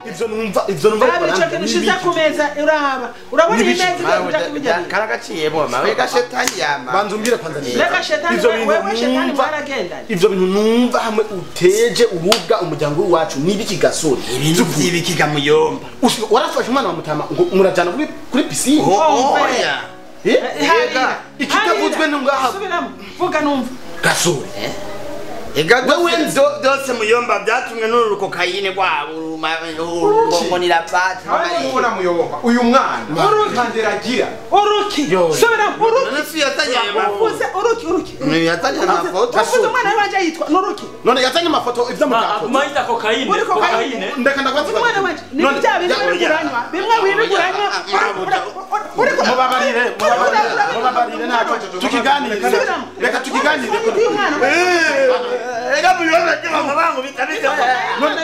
Ivyo numva Icyo kintu ushize ku meza uraba urabona iyi meza ujya kubijyana karagaciyemo mawe gashetani yama banza umbwire kwanza reka shetani wewe shetani mwaragendanye ivyo bintu numva hamwe uteje urubwa umuryango wacu nibiki gasore ibintu by'ibikiga muyomba warafashe umwana wa mutama ngo murajana kuri piscine oya ikitavuzwe nungaha subiramo vuga numva gasore ega wewe dose muyomba byatumwe n'uruko kayine rwabo ngo nirapata ubona muyomba uyu mwana urukanderagira uruki subiramo uruki none yazanye amafoto uruki uruki yazanye amafoto gasore umwana wanje yitwa nuruki none yazanye amafoto ivyo mutakoze amayita kokayine kokayine ndeka ndakwaza umwana wanje ni bya bintu biguranywa bimwe wibiguranywa mubabarire mubabarire ntacyo tukiganire reka tukiganire ega muyomba bangu bitabije none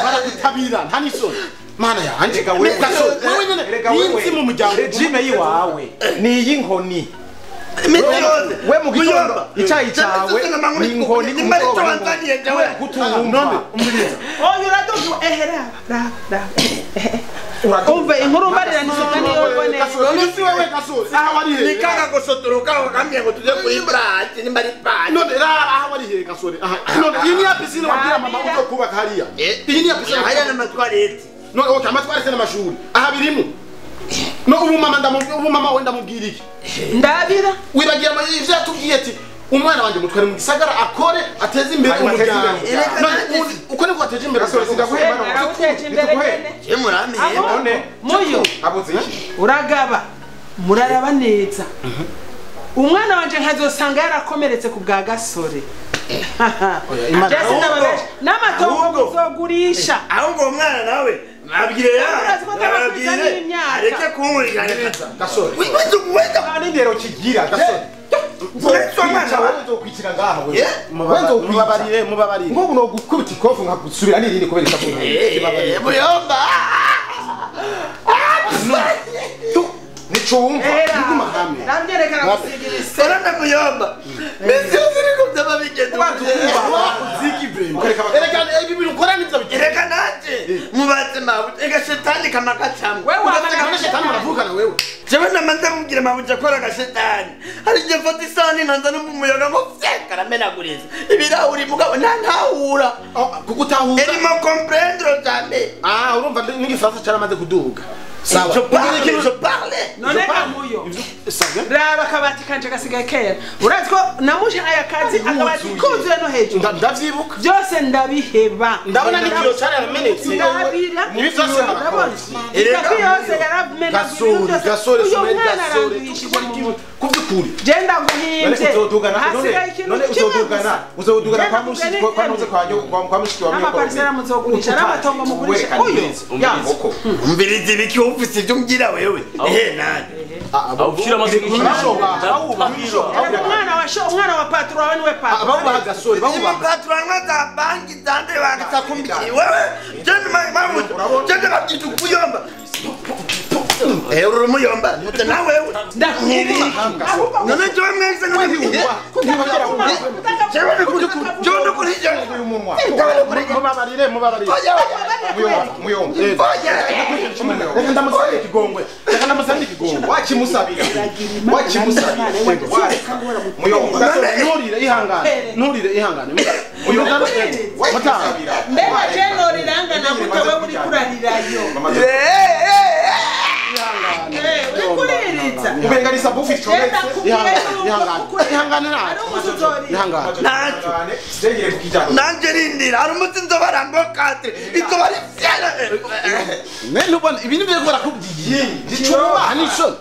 barakutabira nta nisoni mana yanje wewe nyene yinzi mu muryango regime yiwawe ni iyinkoni we mu gitondo icyayi cyawe ni inkoni none umviriza oyo uraduga ehe ra umve inkuru mbarira nisoka niyo mbone none si wewe gasore aha wari he nikanga gusotoroka wakambye ngo tuje kuri brati ni bari pani none ra aha wari he gasore aha none iyi ni ya piscine wabwira mama uzo kubaka hariya iyi ni ya piscine haya n'amatwarete none okay amatwarete n'amashuri aha birimo no ubu mama ubu mama wenda mubwira iki ndabira wibagira ivyo yatubwiye ati umwana wanje mutware mu gisagara akore ateze imbere umuryango none uko niko ateje imbere none muyo uragaba muraraba neza umwana wanje nkazosanga yarakomeretse ku bwa gasore n'amatongo muzogurisha ahubwo umwana nawe abwire abwire areke kunkurikirana gasore wenda n'indero kigira gasore uzokwicira ngaha wewe mubabarire mubabarire ngo uno gukubita ikofu nkagusubira n'irindi kubera isafu muyomba nicumva niguma hamwe ndamyerekana gusigira orana muyomba misi yose niko byaba bigenda uziki vrema ereka ibi bintu ukora nivyo bigira ereka nanje mubaze mawe ega shetani kamakacamwe wewe none shetani muravukana wewe jewe namanza mubwira mabuja akora agashetani hari igihe mfata isahani nkanza numva umuyaga ngo fye karamenaguriza ibirahuri mugabo ntantahura kugutahura erimo comprendre cyane ah urumva n'igifaransa caramaze kuduga sawa je parle je parle none kamuyo raba akabati kanje gasigaye kera urazi ko namuje aya kazi akabati kuzuye no hejuru ndavyibuka byose ndabiheba ndabona n'ikiyo caramenetse ndabira nibi vyose ndabona ikafi yose yaramenaguriye gasore gasore kuvyukuri je ndaguhimbye hasigaye ikintu kimwe gusa uzodugana kwa mushiki kwa nuze kwa kwa mushiki wa myoko n'amaparisera muzogurisha n'amatongo mugurisha uyu yangoko umviriza ibiki ufise ibyo umbwira wewe ehe nani awushira umwana wa sho umwana wa patro wawe niwe patro ababubaha gasore babubaha patro nka banki zande bakakumbira wewe je mabuja je babyita kuyomba uri muyomba na wewe none jewe mwese mubabarire mubabarire muyomba reka ndamusabire ikigongwe reka ndamusabire ikigongwe wakimusabira wakimusabira muyomba nturire ihangane nturire ihangane muyomba mbega je norirangana gute wewe uri kurarirayo urikuririza ubenga ni sabufi chometse ihangane ihangane nanje rindira hari umunsi nzobara ngo katre izoba ari fyera nene ubona ibintu byo gukora kubyiye gicuba nisho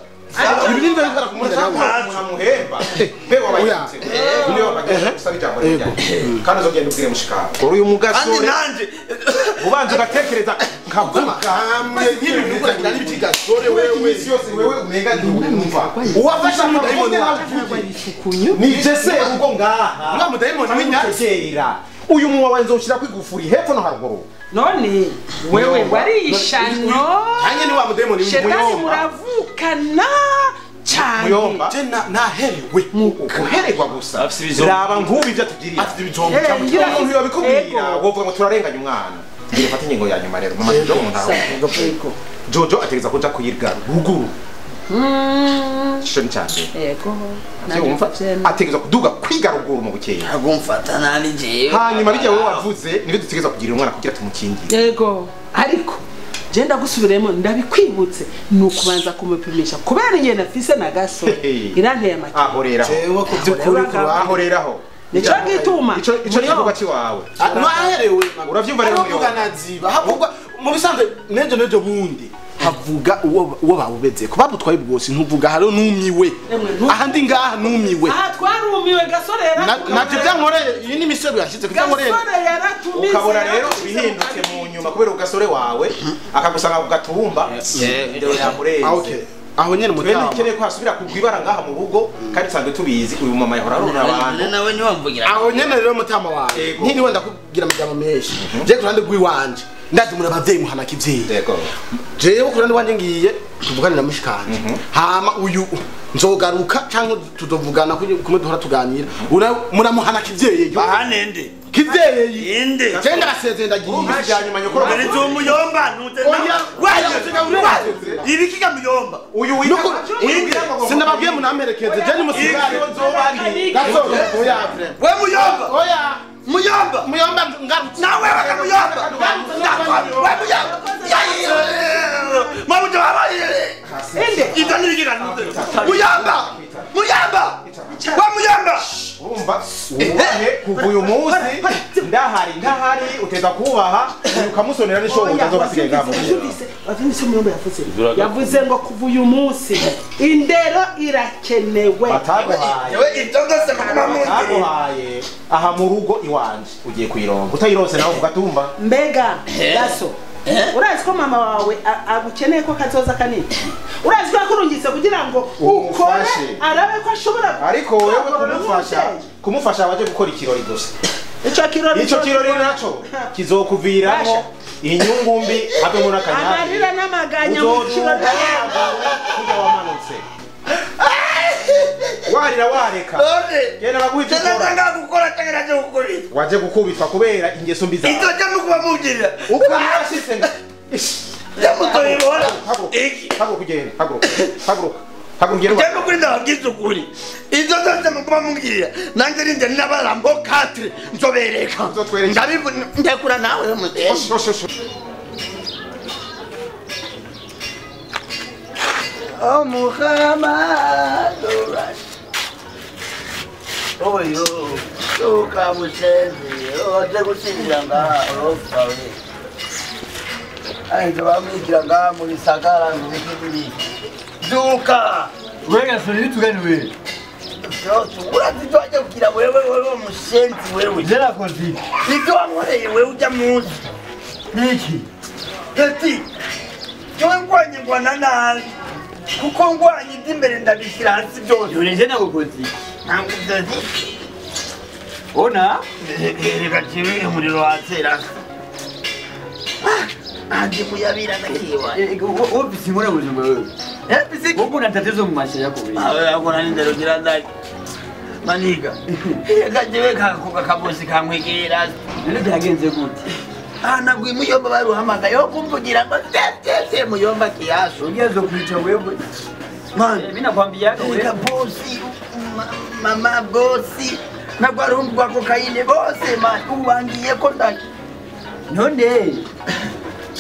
ibintu byo gukora kumurira nawe muhemba be wabayitse niyo bagusaba ijambo rya kandi uzogenda ubwire mushikara uyu mugasore kandi nanje ubanza ugatekereza nkavuga hamwe n'ibintu ukora n'ibiki gasore wewe iminsi yose wewe umenga ntiwumva uwafashe umudayimoni wawe ni jese ubwo ngaha mwa mudayimoni w'inyakera uyu muwa wawe nzoshyira kwigufuri hepfo no haruguru none wewe warishano hanye ni wa mudayimoni shetani muravukana cyane muyomba je naherewe guhererwa gusa raba nk'ubu ibyo atugiriye umuntu yabikubwira wovuga ngo turarenganya umwana Ngira fata ingingo ya nyuma rero mama Jojo mu ntaho. Jojo ategeza kuja kuyirga ruguru. Shoni cyane. Yego. Wumva ategeza kuduga kwiga ruguru mu bukeye. Agumfata nani jewe. Hanyuma bijya wowe wavuze nibyo dutegeza kugira umwana kugira tumukingire. Yego. Ariko je ndagusubiremo ndabikwibutse nukubanza kumupimisha kubera ingene afise na gasore iranteye amaki. Ahoreraho. Jewe ku byukuri ahoreraho. Nico gituma ico gikorwa ciwawe. Mwaherewe uravyumva rero uvuga naziba havugwa mu bisanzwe nejo bundi havuga uwo bawubeze ko babutwaye bwose ntuvuga hariho numiwe ahandi ngaha numiwe aha twarumiwe gasore navyo byankoreye iyi ni misebo yashize kubyankoreye gasore yaratumize ukabona rero bihindutse mu nyuma kubera ugasore wawe akagusanga ku gatumba ndero yamurenze. Okay aho nyene mutama twene ko hasubira kugwibara ngaha mu rugo kandi sanzwe tubizi uyu mama yahora arona abantu nawe niwamvugira aho nyene rero mutama wawe ntiriwe ndakubwira amajambo menshi je kurande rw'iwanje ndazi muri abavyeyi muhana kivyeyi yego jewe kurande wanje ngiye tuvugane na mushikanje hama uyu nzogaruka canke tuzovugana kumwe duhora tuganira muramuhana kivyeyi bahanende kivyeyi inde je ndasezeye ndagiye hanyuma nyokoro ari zo muyomba nute ibikiga muyomba uyu wita sinababwiye munamperekeze je nimusigare gasore oya we muyomba oya muyomba muyomba ngarutse nawe waka muyomba we muyomba mabuja babaye inde ivyo nibikiga nute muyomba muyomba we muyomba urumva ubahe kuva uyu munsi ndahari uteza kubaha ukamusonera n'ishoboka azobasigaye ngaho. Wavyumvise muyomba yavuze ngo kuva uyu munsi indero irakenewe bataguhaye aha mu rugo iwanje ugiye kuyironga utayironse nawe ugatumba mbega gaso urazi ko mama wawe agukeneye ko kazoza kanini urazi ko yakurungitse kugira ngo ukore arabe ko ashobora ariko wewe kumufasha waje gukora ikirori gusa ico kirori naco kizokuviramo inyungu mbi habe muri akanyari amarira n'amaganya mu kirori kuja wamanutse warira wareka genda baguhita ukora gukora cyangwa naje gukubitwa waje gukubitwa kubera ingeso mbi zawe icyo cyo nukuba mugirira uko nashitse yamutoyibona iki haguruka ugenda haguruka haguruka haguruka cyangwa kuri ndababwiza ukuri ibyo byose mukuba mugirira nanjye ninjye n'abarambo 4 nzobereka ndabibona ndakura nawe muzehe. Oh Muhammad oyo tukamusenzi oje gusinzira ngaha uropfa we ahinze bamwigira ngaha mu bisagara ngo ibiki n'ibiki duka wega sori bitugani we urazi ivyo waje kugira wewe wewe mushenzi wewe je nakoze iki ivyo wankoreye wewe uja munsi niki ati jewe ngwanye ngwana nabi kuko ngwanye ivy'imbere ndabishyira hasi byose none je nagukoze iki ntabwo ivyo ona reka jewe umuriro watera anje kuyabira ndakiwa ofisi ngona buzima wewe eh wowe una tatizo mu maisha yako wewe awe akona nindero gira ndaki maniga reka jewe kakuka kabosi kankwegera none byagenze gute nagwi muyomba baruhamagaye yo kumvugira ngo tete muyomba kiaso ugezo kwica wewe man mimi nakwambia wewe reka bosi mama bosi nagwarumva kokayine bose man ubangiye ko ndaki none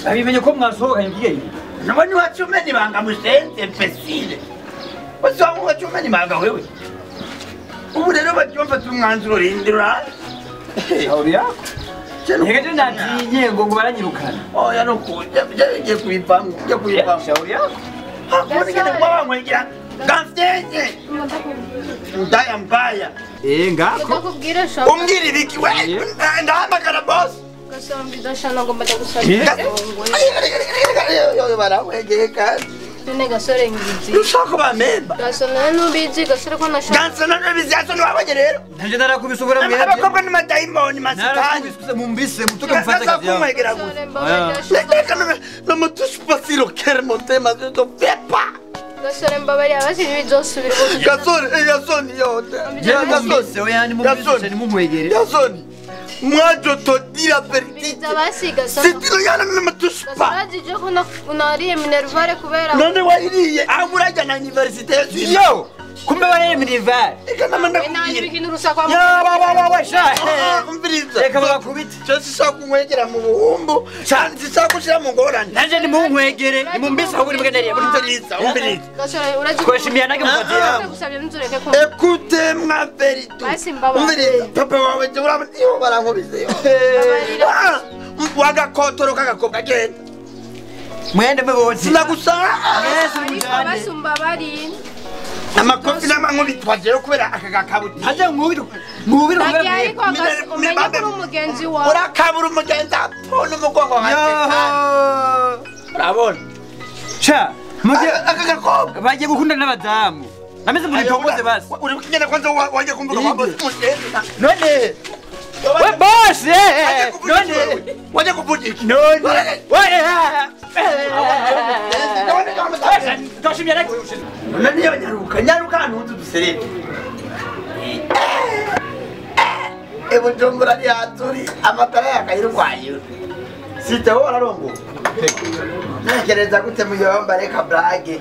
abimenye ko mwasohokanye bwiye nabone wachumeni banga musenze pesile bose wachumeni banga wewe ubu rero bacyumva umwanzuro rindira shauri yako Nigeze ndatinye ngo ngo baranyirukana oya no kujya ngiye kubivamo ngiye kubivamo shauri yako hakubona ingene kuba gamfyenye ndaya mbaya ngako ndakubwira sha umbwira ibiki we ndahamagara boss gasombi sha nagomba ndagusaba barawegeye kandi none gasore ngizi ushaka bamemba gasore nubizi gasore ko nashaka gasore nubizi gasore wabonye rero nanje narakubisubura mbere abakobwa n'amadayimoni masitani narakubisubira mumbise mutuke mfate kazi yawe reka no me touche pas si le cœur monte ma je te fais pas gasore mbabarira basi ntibizosubira gasore gasore yo gasore oya ni mumbise ni mumwegere gasore Moi je te dis la vérité. Si tu ne me touches pas. None wayiriye aho murajya na université. Yo kumbe wariye minerval. Reka bakubite. Cyo sishaka kunkwegera mu buhumbu, sishaka gushira mu ngorane. Nanje nimunkwegere, nimumbise aho muri nariye muri Umviriza, umviriza. Koshimiya nage mufatira. Écoutez ma vérité. Umviriza, papa wawe je urabona iyo barankubise yo. Wagakotoro kagakobwa genda. Mwende mwe Sinagusanga. Mwese mujane. Amakofi n'amankubitwa rero kubera aka gakabuti. Haje nkubiri nkubiri umugenzi wawe. Urakabura umugenzi apona umugongo nka urabona. Cha muje aka gakobwa bagiye gukunda n'abadamu. Nameze muri tongoze basi. Uri kugenda kwanza waje kumbuka kwa boss. None we boss none waje kuvuga iki? None we none niyo nyaruka nyaruka ntuzu duserebe. Ebujumbura ni haturi amatara yakayirwaye. Sita wararongo. Ntekereza gute muyomba reka blague.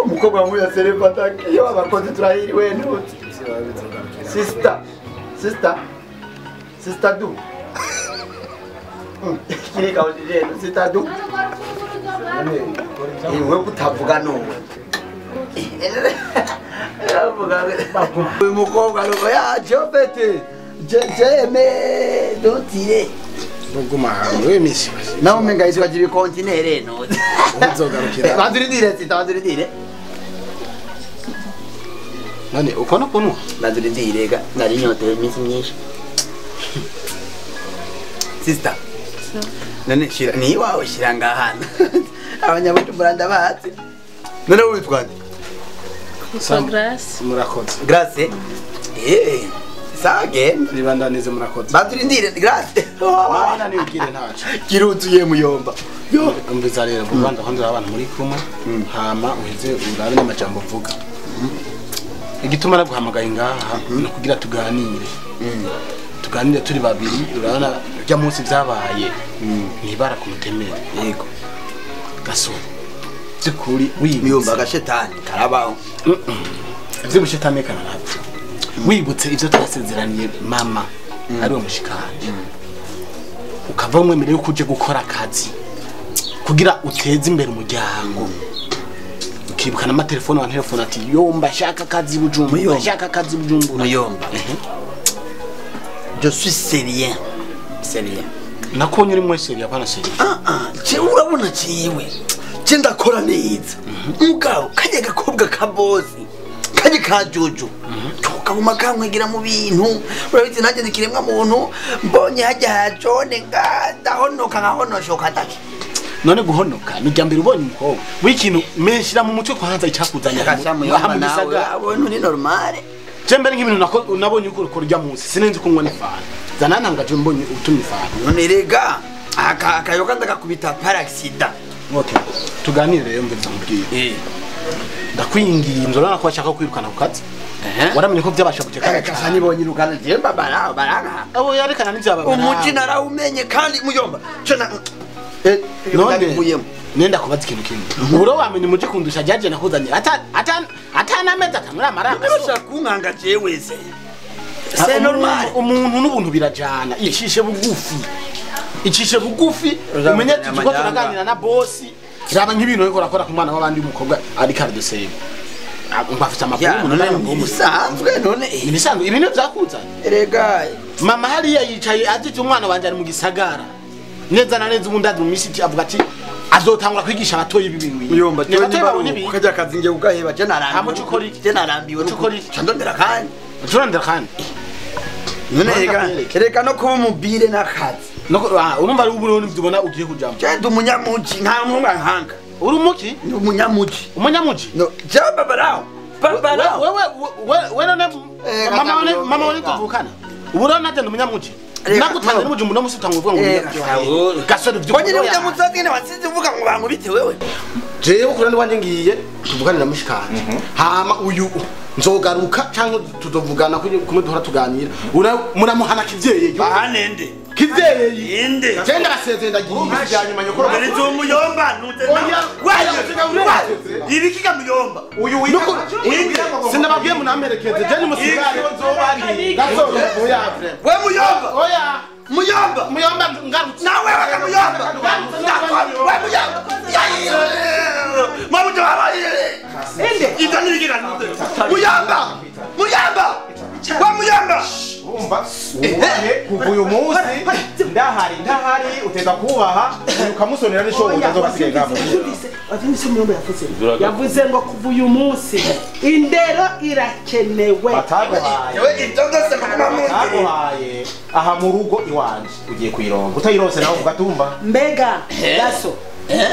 Umukobwa nk'uyu serebe atakiyo abakozi turahiriwe ntuzi. Sister, sister, sister du. Kireka ujije sister du. Iwe kutavuga nuwe. Uyu mukobwa nuko yaje ofete. Je me dotire. Nuguma hamwe wemisi. Nawe umenga izwa jiri kontinere no. Uzogarukira. Banzurindire sita banzurindire. None uko no kunwa? Banzurindire ga nari nyotewe iminsi myinshi. Sister. None shira ni wawe shira ngahana. Abanyabujumbura ndabazi. None witwa nde? Grace. Murakoze. Grace. Sawa genda. Ribandanize murakoze. Banzurindire Grace. Mana ni ubwire ntaco. Kiruzuye muyomba. Yo umviza rero vuba ndakondera abantu muri kumwe hama uheze urabe n'amajambo mvuga. Igituma naguhamagaye ngaha no kugira tuganire. Tuganire turi babiri urabona rya munsi vyabaye nibara kumutemera. Yego. Gasore. Byukuri muyomba agashetani karabaho. Ivyo bushetani kana nabyo. Wibutse ivyo twasezeraniye mama ari we mushikanje. Ukava umwemereye yuko uje gukora akazi kugira uteze imbere umuryango. Ukibuka n'amatelefone wa telefone ati yomba shaka akazi Bujumbura, shaka akazi Bujumbura. Muyomba. Je suis sérieux. Sérieux. Nakonye uri mwe sérieux apana sérieux. Je urabona ciwe. Je ndakora neza. Mugabo kanye gakobwa ka bosi. Kanye ka Jojo. Tukaguma kankwegera mu bintu. Urabizi nanjye ndikiremwa muntu mbonye hajya hajone ndahonoka nkahonoshoka ndaki. None guhonoka ni rya mbere ubonye umukobwa w'ikintu menshira mu mutwe kwanza icyakuzanye aha mu gisagara. Abona ni normale. Je mbere nk'ibintu nako nabonye uko ukora rya munsi sinenze kunywa n'ifanta. Zanantangaje mbonye utumye ifanta. None rega akayoka ndakakubita par accident. Okay. Tuganire rero mbe ndamubwira. Ndakwinginze urabona ko ashaka kwirukana ku kazi. Waramenye ko byabasha gutekana cyane nibonye irukana je mbabara baranga. Abo yarekana n'ivyababara. Umuji narawumenye kandi muyomba. Cyo na none nenda kubaza ikintu kimwe. Uro wamenye umuji kundusha jaje nakuzanye. Ata ata atanameza atamura amaranga. Urashaka kunkanga jewe se. C'est normal. Umuntu n'ubuntu birajana. Icishe bugufi. Icishe bugufi umenye ati tuko turaganira na boss. Raba nk'ibintu ariko rakora ku mwana w'abandi umukobwa ari card save. Ngafite amakuru none bisanzwe none ibisanzwe ibintu byakuzanye. Erega mama hariya yicaye ati umwana wanje ari mu gisagara. Neza na neza ubundi mu misi avuga ati azotangura kwigisha abatoyi bibintu. Muyomba cyo kajya kazi ngiye ugaheba je narambiwe. Amo cukora iki? Je narambiwe cukora iki? Candondera kandi. Curondera kandi. None reka no kuba umubire n'akazi. No urumva ari ubu n'ibyo ugiye kujamo. Je ndi umunyamuji nta mwumva nkanga. Uri umuki? Ndi umunyamuji. Umunyamuji? No, je babarao. Babarao. Wewe wewe none mama wone tuvukana. Ubu rero nate ndi umunyamuji. Nagutanze n'umujumbu no musi utanguvuga ngo gasore byo. Konyine ujya musazi ne wasinze uvuga ngo bankubite wewe. Jewe kurandi wanje ngiye tuvugane na mushikanje. Hama uyu Nzogaruka cyangwa tuzovugana kumwe duhora tuganira. Muramuhana kivyeyi. Bahane nde? Kivyeyi. Inde. Genda gasezeye ndagiye. Byanyuma nyokoro. Ari muyomba nute. Ibikiga muyomba. Uyu witwa sinababwiye munamperekeze. Je ni musigare. Gasoro oya vre. We muyomba. Oya. Muyomba. Muyomba ngarutse. Nawe waka muyomba. We muyomba. Mabuja babaye. Inde. Ibyo nibikiga nute. Muyomba. Muyomba. We muyomba. Urumva ubahe kuva uyu munsi ndahari ndahari uteza kubaha ukamusonera n'ishobo utazobasigaye ngabo. Wavyumvise muyomba yavuze. Yavuze ngo kuva uyu munsi indero irakenewe. Bataguhaye. Bataguhaye aha mu rugo iwanje ugiye kuyironga utayironse nawe ugatumba. Mbega Gaso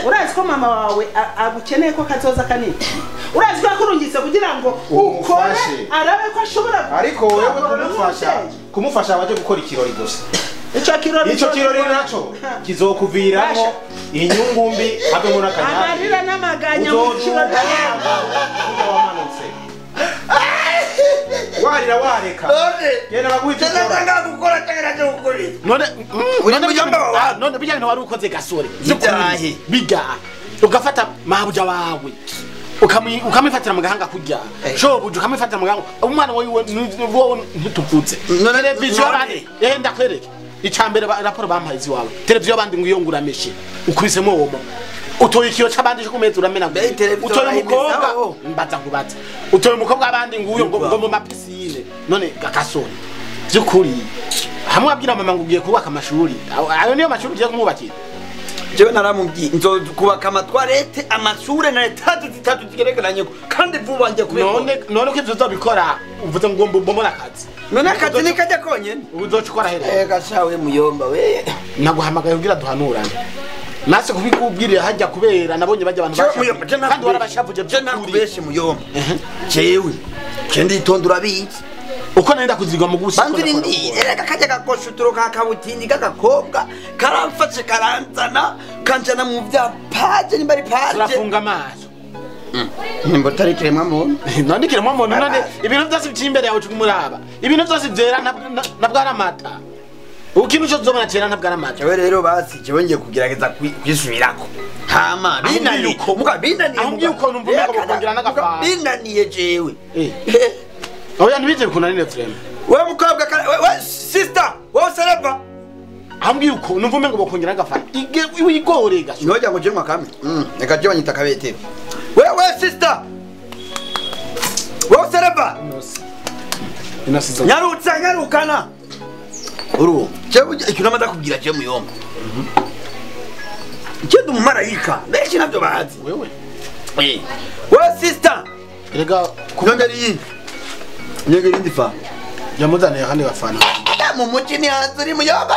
urazi ko mama wawe agukeneye ko kazoza kanini. Urazi ko yakurungitse kugira ngo ukore arabe ko ashobora. Ariko wewe kumufasha waje gukora ikirori gusa. Ico kirori naco kizokuviramo inyungu mbi havemo n'akanyari. Amarira n'amaganya mu kirori. Wamanutse. Warira wareka. Genda baguhita. Genda gukora cyangwa gukora. None none muyomba wawe. None bijya bintu wari ukoze Gasore. Bigahe. Biga. Ugafata mabuja wawe. Ukamifatira mu gahanga kurya. Shobuja ukamifatira mu gahanga. Umwana wawe wowe ntituvutse. Televiziyo abandi. Ndakwereke. Icambere raporo bampaye iwawe. Televiziyo abandi ngo iyonguramishe. Ukubisemo womo. Utoye ikiyo c'abandi cyo kumeza uramena. Utoye umukobwa mbaza nkubaza. Utoye umukobwa abandi nguyo ngo mu mapisine. None Gasore. Byukuri hamwe abwira mama ngo ugiye kubaka amashuri. Ayo niyo mashuri ugiye kumubakira. Jewe naramubwiye nzokubaka amatwarete amashure na etatu zitatu zigerekeranye kandi vuba nje kubikora. None ko ivyo uzobikora uvuze ngo mbomora akazi. None akazi ni kajya konyene. Uzocukora here. Gashawe muyomba we. Naguhamagaye kugira duhanurane. Nase kubikubwirira hajya kubera nabonye bajya abantu bashavuye. Kandi warabashavuje je nakubeshe muyomba. Jewe je nditondura bizi. Uko nenda kuzigwa mu gusa. Banzuri ndi ereka kajya gakoshuturo ka kabutindi kagakobwa karamfashe karanzana kanjana mu vya paje nimba ari paje. Turafunga amaso. Nimba utari kiremwa muntu. None kiremwa muntu none ibintu byose by'imbere yawe ucumuraba. Ibintu byose byera nabwo ari amata. Ukintu cyo zobona cyera ntabwo ari amata. Jewe rero basi jewe ngiye kugerageza kwisubirako. Hama binaniye muga binaniye. Ahubwo uko numva umengo bokongera n'agafana. Binaniye jewe. Oya ntibize bikunanire frame. We mukobwa we sister we sereva. Ahambwiye uko numva umengo bokongera n'agafana. Wigore gasho. Nojya ngo jenwa kame. Reka je banyita kabetero. We sister. We sereva. Inasiza. Nyarutsa nyarukana. Uru jewe ikintu amaze kubwira je muyomba. Je ndi umumarayika benshi navyo bazi. Wewe. We sister. Rega nyongera iyi. Nyongera indi fa. Yamuzaniye kandi gafana. Mu muci ni hanze uri muyomba.